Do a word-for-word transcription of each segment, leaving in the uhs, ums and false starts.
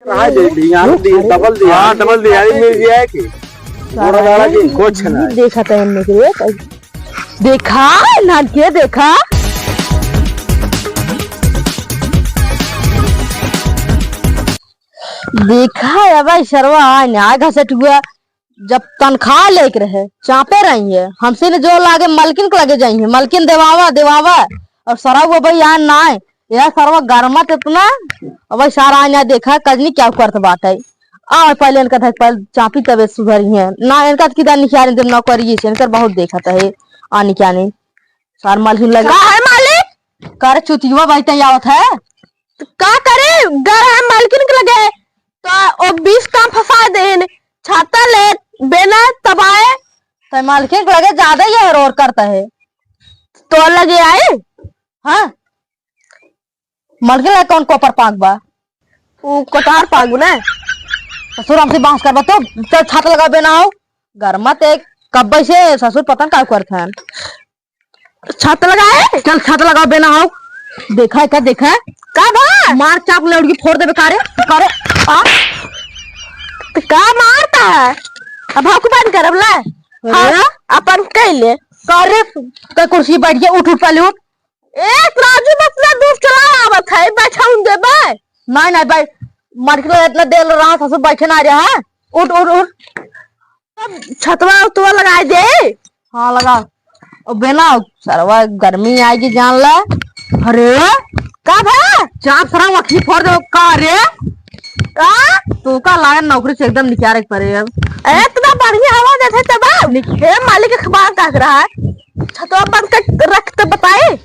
कहाँ दे दी? यहाँ दी, डबल दी। हाँ, डबल दी, अरे मिल गया है कि? सारा गोड़ा गाड़ा की कुछ ना। देखा था हमने के लिए। देखा, नान के देखा। देखा है भाई, सरवा आए ना, आए घसट हुआ। जब तनख्वाह लेके रहे, चापे रही है, हमसे ने जो लागे मलकिन के लगे जाई है, मलकिन देवावा, देवावा, और सरवा वो भाई यहाँ ना आए, यह सरवा गरमत इतना, अब भाई सारा आए ना देखा, कजनी क्या करत बाटे। आ, पहले इनका धक, पहले चापी तबे सुधरी है, ना इनका तो किदा निखियारे जब नौकरी से, इनकर बहुत देखत है, आने क्या नहीं, सार मलकिन लगे। का है मालिक? कर चुतिया भाई तैयार आवत है। तो का करे, घर है मलकिन के लगे, तो ओ बीस काम फंसा देन, छाता ले, बेना तबाए। तो मालकिन के लगे ज्यादा ही है, रोर करता है। तो लगे आए? हाँ। मालकिन लगे कौन कोपर पाक बा? उ कोतार पाक ना। ससुर हमसे बांस करबा तो, चल छाता लगा बेना हो। घर मत एक कब्बे से ससुर पता न का करत हैं। छाता लगाए? चल छाता लगा बेना हो। देखा है का, देखा है? का बा? मार चाप ले उड़की फोड़ देबे का रे? का रे? आ? तो का मारता है? अब हक बंद करब ले। अरे? हाँ, अपन कह ले। का रे? का कुर्सी बैठ गया, उठ, उठ, पहले उठ। ए, राजू, बस ना दूर चला आवत है, बैठाउन देबे। नहीं, नहीं, भाई, मार के इतना देर रहा, ससुर बैठे ना रहा है। उठ, उठ, उठ। छतवा उतवा लगाए दे। हाँ, लगा। ओ बेना, सरवा गर्मी आएगी, जान ला। अरे, का भा? चाप सरवा अखी फोड़ दे, का रे? का? तू का लायन नौकरी से एकदम निकारे के पड़े अब। ए, इतना बढ़िया हवा देते तब। निक- हे मालिक, अखबार का रहा है? छतवा बंद कर रख तो बताए।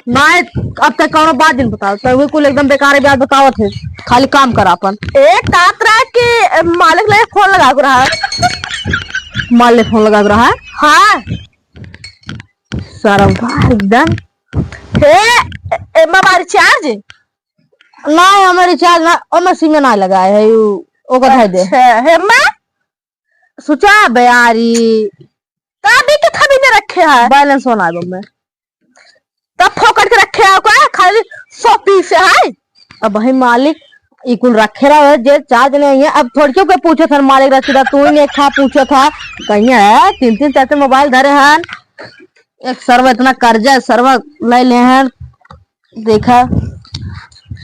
नाय, अब तक कौनो बात जिन बताओ, तो वो कुल एकदम बेकार बात बतावत है, खाली काम कर अपन। एक कात रहा कि मालिक ले फोन लगा के रहा है। मालिक ले फोन लगा के रहा है? हाँ। सरवा एकदम। हे, ए, एमा बा recharge? ना, हमारे recharge ना, ओमे SIM ना लगाए है, यू, ओकर है दे। अच्छा, हे माँ? सुचा बयारी। का भी के थबी ने रखे है? Balance होना है बम्मे। तब फोकट के रखे है ओका, खाली सौ पीस है। अब भाई मालिक, ई कुल रखे रहो, जे charge नहीं है। अब थोड़के कोई पूछे था मालिक रसीदा, तू ही एक था पूछे था, कहीं है, तीन तीन चार चार mobile धरे हैं। एक सरवा इतना कर्जा, सरवा ले ले हैं। देखा,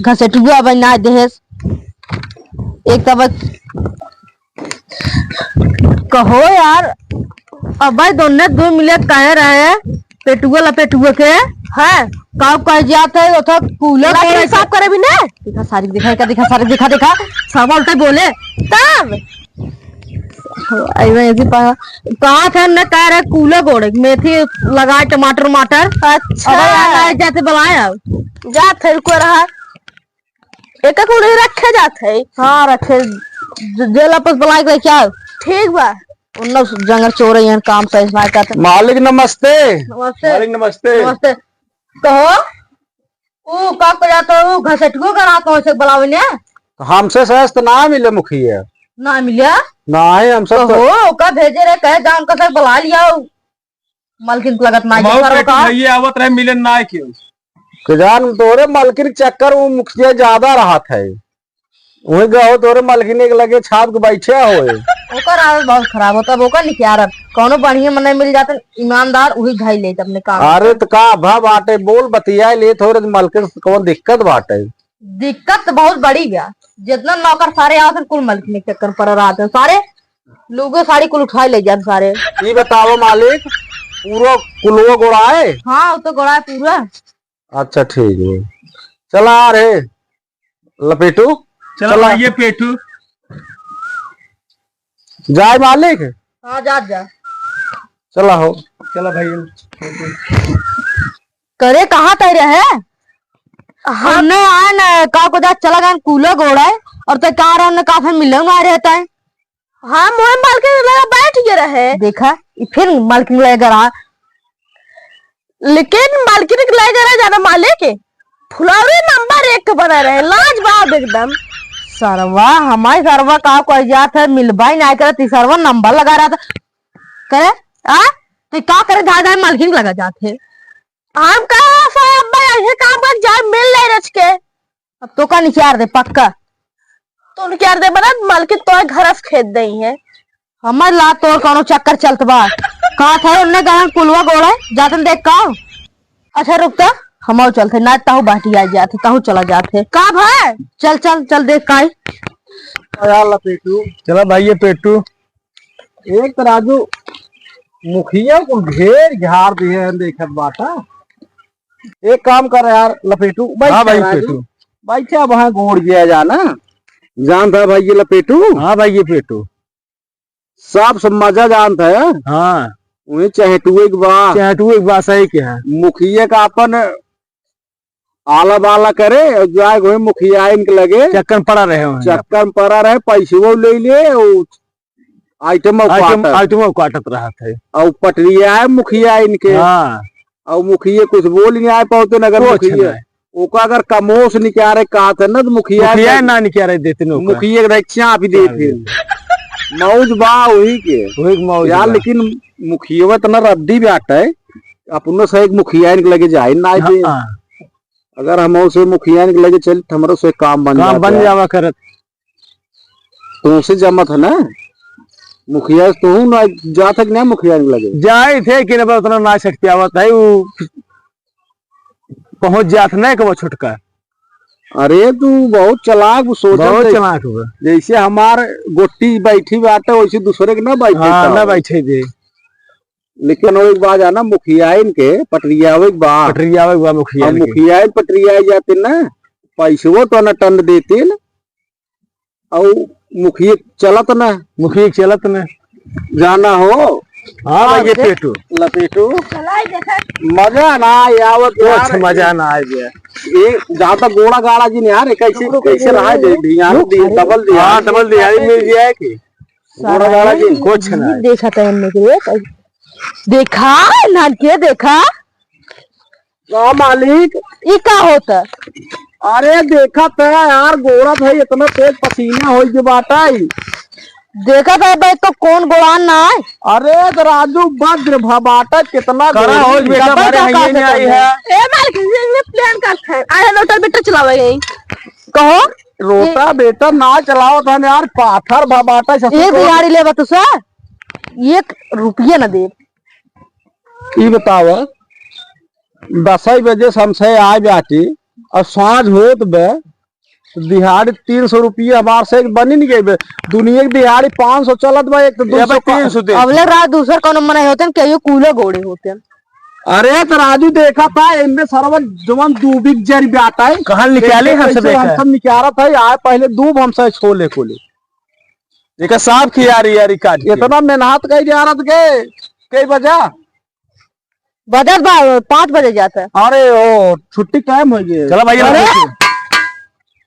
घसेटुआ अब ना देहेस। एक तब कहो यार, अब भाई दोनों दो मिले कहे रहे, पेटुआ ला पेटुआ के, हैं? का कह जात है, ओथा कूलर लकड़ी करे साफ करे भी ना। देखा सारी, देखा, देखा, देखा, सारी, देखा, देखा, सब उल्टे बोले। तब? आई मैं ऐसी पा-, कहा था न कह रहे कूलर गोड़े, मेथी लगाए, टमाटर, वमाटर। अच्छा। अब यार, आए जाते बुलाए अब। जात है, रुको रहा। एक एक उड़ी रखे जात है। हाँ, रखे। ज-, जेल आपस बुलाए के लेके आओ। ठीक बा। उन्ना जंगल चोर है, यहाँ काम सही से ना करते। मालिक नमस्ते। नमस्ते। मालिक नमस्ते। नमस्ते। कहो, ऊ का कर जात हो, ऊ घसेटुओ का रात हो से बुलावे ने? हमसे सहज तो ना मिले मुखिया। ना मिले? ना है, हम सब तो कहो, का भेजे रहे, कहे जान का से बुला लिया। मलकिन के लगत ना हमहू ये पेट का। भैया आवत रहे, मिले ना क्यों? के जान तोरे मलकिन के चक्कर में मुखिया ज्यादा रहत है। वही गहो तोरे मलकिन के लगे छाप के बैठे होए। ओकर आदत बहुत खराब होता, अब ओकर निकाल अब। कौनो बढ़िया मनई मिल जाते, ईमानदार, वही धई लेत अपने काम। अरे तो का भा बाटे, बोल बतिया ले थोरे मलकिन से कौन दिक्कत बाटे? दिक्कत तो बहुत बड़ी बा, जितना नौकर सारे आवत हैं, कुल मलकिन के चक्कर पड़ रहा था। सारे लुगो साड़ी कुल उठाए ले जात सारे। ई बताओ मालिक, पूरा कुलवा गोड़ा है? हाँ, वो तो गोड़ा है पूरा। अच्छा, ठीक है, चला आ रे लपेटू। चला चला। भाई, ये पेटू। जाए मालिक। हाँ, जा, जा। चला हो। चला भाई। करे कहाँ तय रहे? हाँ। हमने आए न, का को जा चला गए कूलो गोड़ा है, और तय कहाँ रहे, हमने कहाँ से मिले ना रहता है। हाँ, मोहन मालकिन के लगे बैठ गए रहे। देखा, ई फिर मालकिन लगे रहा। लेकिन मालकिन के लगे रहे जाना मालिक, फुलौरी नंबर एक के बना रहे, लाजवाब एकदम। सरवा, हमारे सरवा का कोई जात है, मिलबा ही नहीं करत, ई सरवा नंबर लगा रहा था। करे, आ? तो का करे, धाय धाय मालकिन लगा जात है। हम कहा, "साहब, भाई, ऐसे काम कर, जाए मिल ले रच के।" अब तो का निचार दे, पक्का। तो उनके यार दे बना, मालकिन तो घर अस खेत दई है। हमर ला तोर कौनो चक्कर चलत बा? कहा था उनने कहा कुलवा गोड़े, जातन देख का। अच्छा रुक तो, हमहू चलते, ना ताहू बाटी आ जाते, ताहू चला जाते। का भाई? चल, चल, चल देख काई। यार लपेटू। चला भाई ये पेटू। एक तो राजू, मुखिया को घेर झाड़ दिए हैं, देखत बाटा। एक काम कर यार लपेटू, बैठ हाँ भाई राजू। पेटू। बैठे अब वहाँ गोड़ गया जाना। जानता है भाई ये लपेटू? हाँ भाई ये पेटू। साफ सब मजा जानत है। हाँ। उहे चहेटुए के बा। चहेटुए के बा, सही के है। मुखिया का अपन आला बाला करे और जाए हुए मुखिया इनके लगे। चक्कर में पड़ा रहे हुए। चक्कर में पड़ा रहे, पैसवो ले ले और आइटम आइटम, काटत। आइटम काटत रहत है। और पटरिया है मुखिया इनके। हाँ। और मुखिया कुछ बोल नहीं आए पावते न, अगर कुछ मुखिया नहीं। ओका अगर कमोस निकारे कहत है ना, तो मुखिया मुखिया ना ना निकारे देते न ओका। मुखिया के चाप ही देते। चाप देते। मौज बा वही के। वही के मौज यार, बा। लेकिन मुखिया तो ना रद्दी बाटे, अपनो से एक मुखिया इनके लगे जाए ना आए दे। हाँ। अगर हम उसे मुखिया इनके लगे चल, तो हमरो से काम बन काम जाता बन है। जावा करत। तुमसे जमत है ना मुखिया, तू ना जात है कि ना मुखिया इनके लगे? जाए थे कि ना, उतना ना शक्ति आवत है, वो पहुंच जात नहीं कबो छुटका। अरे तू बहुत चालाक, वो सोचत बहुत देख। चालाक बा। जैसे हमार गोटी बैठी बाटे, वैसे दूसरे के ना बैठे हाँ, का ना हो। बैठे दे। लेकिन वो एक बात जाना, मुखियाइन के पटरियावे के बा। पटरियावे के बा मुखियाइन और के। मुखियाइन पटरियाए जाते ना, पैसवो तो ना टन देते ना। और मुखिया चलत ना। मुखिया चलत ना। जाना हो। हाँ भाई, ये अरे, पेटू। लपेटू। चलाई देखा। मजा ना आए आवत कुछ यार। मजा ना आए बे। ये ज्यादा गोड़ा गाड़ा जी नहीं यार, कैसे, रुक, रुक, कैसे रहा रुक, दे, रुक, ध्यान रुक, दे, अरे। डबल दे। हाँ, डबल दे, यार, मिल गया है कि? गोड़ा गाड़ा जी। कुछ ये ना। देखा था हमने के लिए। देखा, नान के देखा। का मालिक? ई का होता? अरे देखा त यार, गोड़ा भाई इतना तेज पसीना होई के बाटा ई। देखा त भाई, तो कौन गोड़ान ना आए? अरे तो राजू वज्र भा बाटा, कितना करा गोड़ी। हो बेटा, डबल हमारे का हइये का नहीं आई करता है। है। ए मालिक, ये, ये प्लान करते हैं। आए लोटा बेटा चलावे गई। कहो। रोटा बेटा ना चलाओ था यार, पाथर भा बाटा ससुर एक को। दिहाड़ी लेबा तू सा, एक रुपया ना दे। ई बतावा, दसई बजे से हमसे आए बाटी और साँझ होत बे, दिहाड़ी तीन सौ रुपया हमार से बनी नहीं गई बे। दुनिया की दिहाड़ी पाँच सौ चलत बा, एक तो ये भाई दो सौ का तीन सौ दे। अबले रात दूसर कौनो मनाई होते हैं, कहियो कूले गोड़े होते हैं। अरे तो राजू देखा था, इनमें सरवा जवन दूबी जरी बाटा है। कहाँ निकाले इनमें हमसे कैसे देखा? हम सब निकालत है, आए पहले दूब हमसे छोले कोले। देखा साफ खियारी यारी काट के। इतना मेहनत कई जा रहा के, कई बजा? बजत बा, पाँच बजे जाता है। अरे ओ, छुट्टी टाइम हो गया। चला भाई, अरे!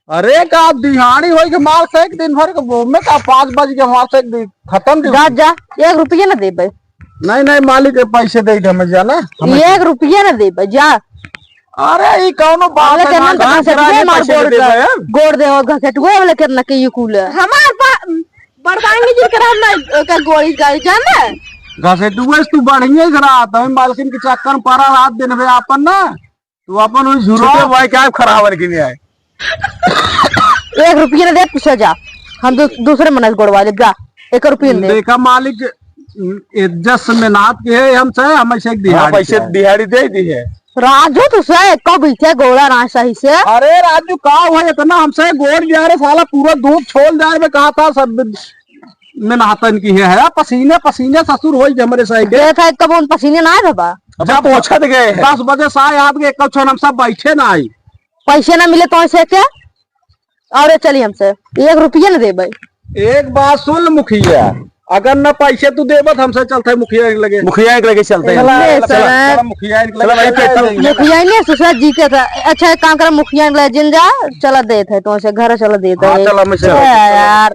अरे का दिहाड़ी होई के मार से एक दिन भर के वो में का पाँच बज के मार से एक दिन खत्म दिन। जा, जा, एक रुपया ना देबे। नहीं, नहीं, मालिक के पैसे दे दे, हमें जाना। हमें एक रुपया ना देबे, जा। अरे, ई कौनो बात अबले है, केतना ना तक घसेटुए घसेटुए मार पैसे गोड़ दे दे दे, भाई। गोड़ दे हो, घसेटुए वाले केतना के ई कुल है। हमार पा-, बड़बांगी जी के रहन ना, ओकर गोड़ी गाड़ी जान ना। घसेटुए से तू बढ़िया से रहा, तभी मालकिन के चक्कर में पड़ा रात दिन में आपन ना, तू अपन वही झुरा। छोटे भाई का खराब है कि नहीं आए? एक रुपया ना दे, पीछे जा, हम दू-, दूसरे मनस गोड़वा लेब, जा, एक रुपया ना दे। देखा मालिक, इज्जत से मेहनत के है हमसे, हम ऐसे एक हाँ, दिहाड़ी पैसे दे। दिहाड़ी दे दी है। राजू, तू से कब इथे गोड़ा ना सही से? अरे राजू, का हुआ इतना हमसे गोड़ दिया रे साला, पूरा दूध छोड़ दिया रे, मैं कहा था सब मेहनतन की है, है पसीने पसीने ससुर होई जे हमरे सही के। देख है, कब उन पसीने ना आए बाबा? अब जब पोछत गए हैं। दस बजे से आए, आत गए, कब छन हम सब बैठे ना आई। पैसे ना मिले तो ऐसे के? अरे चली हमसे, एक रुपया न देबे। एक बात सुन मुखिया, अगर न पैसे तू देबे तो हमसे चलते है मुखिया के लगे। मुखिया के लगे चलते हैं। चला, ले चला, चला। चला मुखिया के चला भाई, लगे। चला। मुखिया ने ससुर जीते था। अच्छा, एक काम कर, मुखिया के लगे जिन जा, चला देत है, तो ऐसे घर चला देत हाँ, है। चला, मैं चला। ए यार।